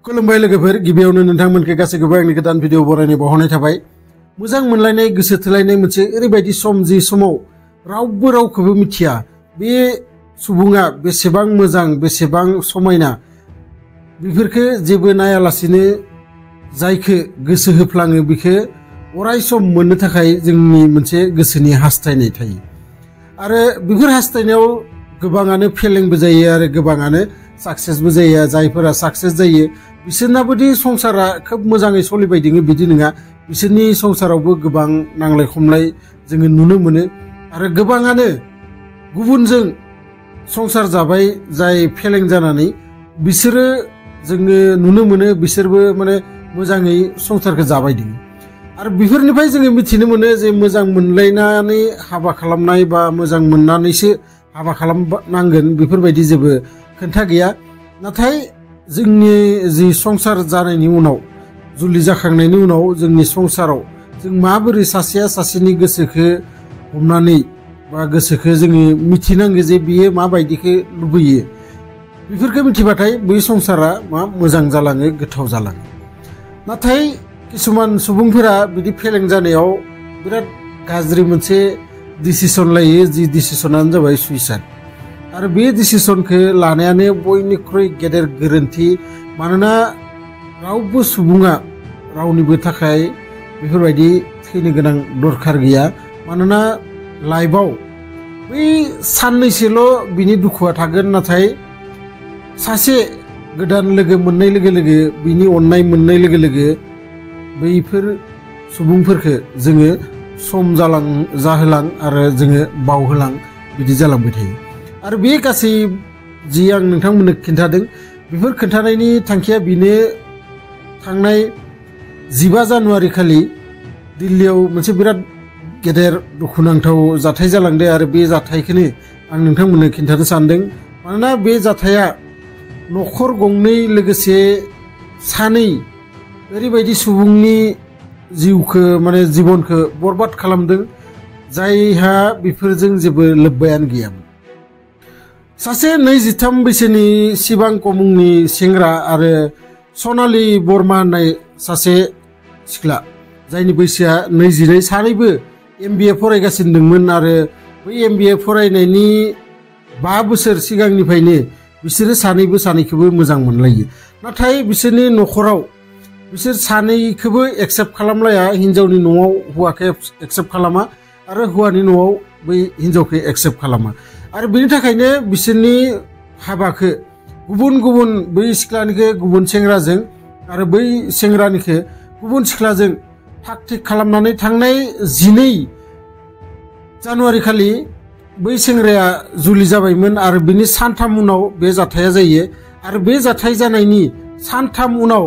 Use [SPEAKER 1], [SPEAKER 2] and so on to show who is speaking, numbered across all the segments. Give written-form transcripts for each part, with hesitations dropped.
[SPEAKER 1] खुलुमबाय लोगोफोर गिबियावनो नोंथांमोनखौ गासैखौबो आंनि गोदान भिडिअ बरायनाय बावहरनाय थाबाय। मोजां मोनलायनाय गोसो थोलायनाय मोनसे ओरैबायदि सम जि समाव रावबो रावखौबो मिथिया बे सुबुङा बेसेबां मोजां बेसेबां समायना बेफोरखौ जेबो नायालासिनो जायखौ गोसो होफ्लाङो बेखौ अराय सम मोननो थाखाय जोंनि मोनसे गोसोनि हास्थायनाय थायो आरो बेफोर हास्थायनायाव गोबाङानो फेलेंबो जायो आरो गोबाङानो साक्सेसबो जायो। जायफोरा साक्सेस जायो बिसोरनाबोदि संसारा खोब मोजाङै सोलिबाय दङ बिदि नङा, बिसोरनि संसारावबो गोबां नांलाय खमलाय जोङो नुनो मोनो आरो गोबाङानो गुबुनजों संसार जाबाय जाय फेलें जानानै बिसोरो जोङो नुनो मोनो बिसोरबो माने मोजाङै संसारखौ जाबाय दङ आरो बेफोरनिफ्राय जोङो मिथिनो मोनो जे मोजां मोनलायनानै हाबा खालामनाय बा मोजां मोननानैसो हाबा खालामनांगोन बेफोरबायदि जेबो खोथा गैया। नाथाय जोंनि जि संसार जानायनि उनाव जुलि जाखांनायनि उनाव जोंनि संसाराव जों माबोरै सासेया सासेनि गोसोखौ हमनानै बा गोसोखौ जोङो मिथिनांगौ जे बियो माबायदिखौ लुबैयो, बेफोरखौ मिथिबाथाय बै संसारा मोजां जालाङो, गोथाव जालाङो। नाथाय किसुमान सुबुंफोरा बिदि फेलें जानायाव बिराद गाज्रि मोनसे डिसिसन लायो, जि डिसिसनानो जाबाय सुइसाइड आरो बे डिसिसनखौ लानायानो बयनिख्रुइ गेदेर गोरोन्थि। मानोना रावबो सुबुङा रावनिबो थाखाय बेफोरबायदि थैनो गोनां दरखार गैया। मानोना लाइफआव बै साननैसोल' बिनि दुखुआ थागोन, नाथाय सासे गोदान लोगो मोननाय लोगो लोगो बिनि अननाय मोननाय लोगो लोगो बैफोर सुबुंफोरखौ जोङो सम जाहोलां आरो जोङो बावहोलां बिदि जालांबाय थायो। आरो बे गासै जि आं नोंथांमोननो खिन्थादों बेफोर खोन्थानायनि थांखिया बेनो, थांनाय 15 जानुवारि खालि दिल्लीयाव मोनसे बिराद गेदेर दुखुनांथाव जाथाय जालांदों आरो बे जाथायखौनो आं नोंथांमोननो खिन्थानो सानदों। मानोना बे जाथाया न'खर गंनै लोगोसे सानै ओरैबायदि सुबुंनि जिउखौ माने जिबनखौ बरबाद खालामदों जायहा बेफोरजों जेबो लोब्बायानो गैयामोन। सासे 23 बैसोनि शिबांक मुंनि सेंग्रा आरो सनालि बर्मा होननाय सासे सिख्ला जायनि बैसोआ 22, सानैबो MBA फरायगासिनो दंमोन आरो बै MBA फरायनायनि 5 बोसोर सिगांनिफ्रायनो बिसोरो सानैबो सानैखौबो मोजां मोनलायो। नाथाय बिसोरनि न'खराव बिसोर सानैखौबो एक्सेप्ट खालामलाया, हिन्जावनि न'आव हौवाखौ एक्सेप्ट खालामा आरो हौवानि न'आव बै हिन्जावखौ एक्सेप्ट खालामा आरो बेनि थाखायनो बिसोरनि हाबाखौ गुबुन गुबुन बै सिख्लानिखौ गुबुन सेंग्राजों आरो बै सेंग्रानिखौ गुबुन सिख्लाजों थाग थिग खालामनानै थांनाय 12 जानुवारि खालि बै सेंग्राया जुलि जाबायमोन आरो बिनि सानथाम उनाव बे जाथाया जायो आरो बे जाथाय जानायनि सानथाम उनाव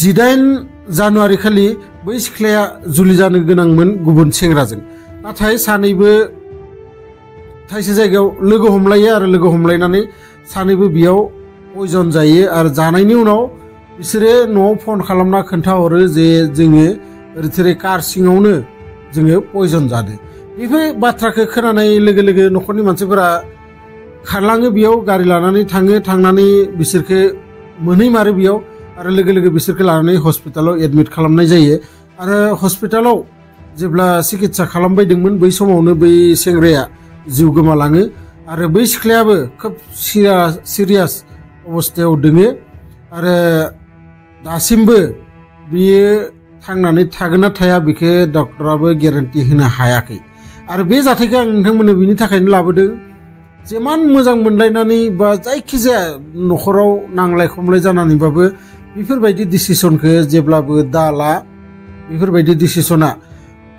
[SPEAKER 1] 18 जानुवारि खालि बै सिख्लाया जुलि जानो गोनांमोन गुबुन सेंग्राजों। नाथाय सानैबो थाइसे जायगायाव लोगो हमलायो आरो लोगो हमलायनानै सानैबो बेयाव पयजन जायो आरो जानायनि उनाव बिसोरो न'आव फन खालामना खोन्थाहरो जे जोङो ओरैथोरै कार सिङावनो जोङो पयजन जादो। बेफोर बाथ्राखौ खोनानाय लोगो लोगो न'खरनि मानसिफोरा खारलाङो, बेयाव गारि लानानै थाङो, थांनानै बिसोरखौ मोनहैमारो बेयाव आरो लोगो लोगो बिसोरखौ लानानै हस्पिटालाव एडमिट खालामनाय जायो आरो हस्पिटालाव जेब्ला सिकित्सा खालामबायदोंमोन बै समावनो बै सेंग्राया जिउ गोमालाङो आरो बै सिख्लायाबो खोब सिरियास अबस्थायाव दोङो आरो दासिमबो बियो थांनानै थागोन ना थाया बेखौ डक्टराबो गेरेन्टि होनो हायाखै। आरो बे जाथायखौ आं नोंथांमोननो बिनि थाखायनो लाबोदों, जेमान मोजां मोनलायनानै बा जायखिजाया न'खराव नांलाय खमलाय जानानैबाबो बेफोरबायदि डिसिसनखौ जेब्लाबो दाला। बेफोरबायदि डिसिसना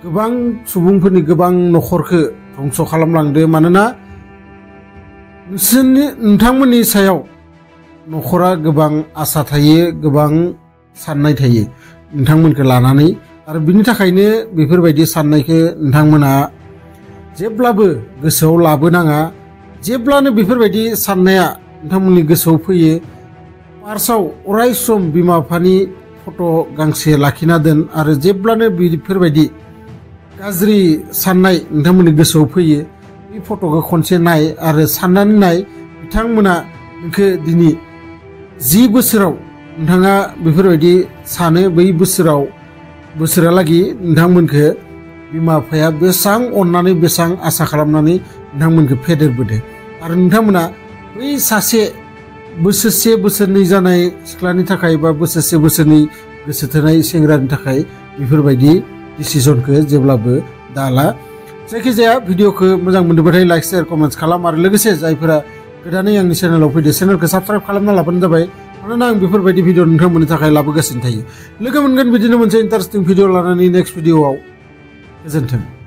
[SPEAKER 1] गोबां सुबुंफोरनि गोबां न'खरखौ धंस' खालामलांदो। मानोना नोंथांमोननि सायाव न'खरा गोबां आसा थायो, गोबां साननाय थायो नोंथांमोनखौ लानानै आरो बिनि थाखायनो बेफोरबायदि साननायखौ नोंथांमोना जेब्लाबो गोसोआव लाबोनाङा। जेब्लानो बेफोरबायदि साननाया नोंथांमोननि गोसोआव फैयो पार्सआव अराय सम बिमा बिफानि फट' गांसे लाखिना दोन आरो जेब्लानो बेफोरबायदि गाज्रि साननाय नोंथांमोननि गोसोआव फैयो बे फट'खौ खनसे नाय आरो साननानै नाय बिथांमोना नोंखौ दिनै 10 बोसोराव नोंथाङा बेफोरबायदि सानो बै बोसोरालागि नोंथांमोनखौ बिमा बिफाया बेसां अननानै बेसां आसा खालामनानै नोंथांमोनखौ फेदेरबोदों आरो नोंथांमोना बै सासे बोसोरसे बोसोरनै जानाय सिख्लानि थाखाय बा बोसोरसे बोसोरनै गोसो थोनाय सेंग्रानि थाखाय बेफोरबायदि डिसिजनखौ जेब्लाबो दाला। जायखिजाया भिडिअखौ मोजां मोनदोंबाथाय लाइक शेयार कमेन्ट्स खालाम आरो लोगोसे जायफोरा गोदानै आंनि चेनेलाव फैदो चेनेलखौ साबस्क्राइब खालामना लाबानो जाबाय मानोना आं बेफोरबायदि भिडिअ नोंथांमोननि थाखाय लाबोगासिनो थायो। लोगो मोनगोन बिदिनो मोनसे इन्टारेस्टिं भिडिअ लानानै नेक्स्ट भिडिअआव। गोजोन्थों।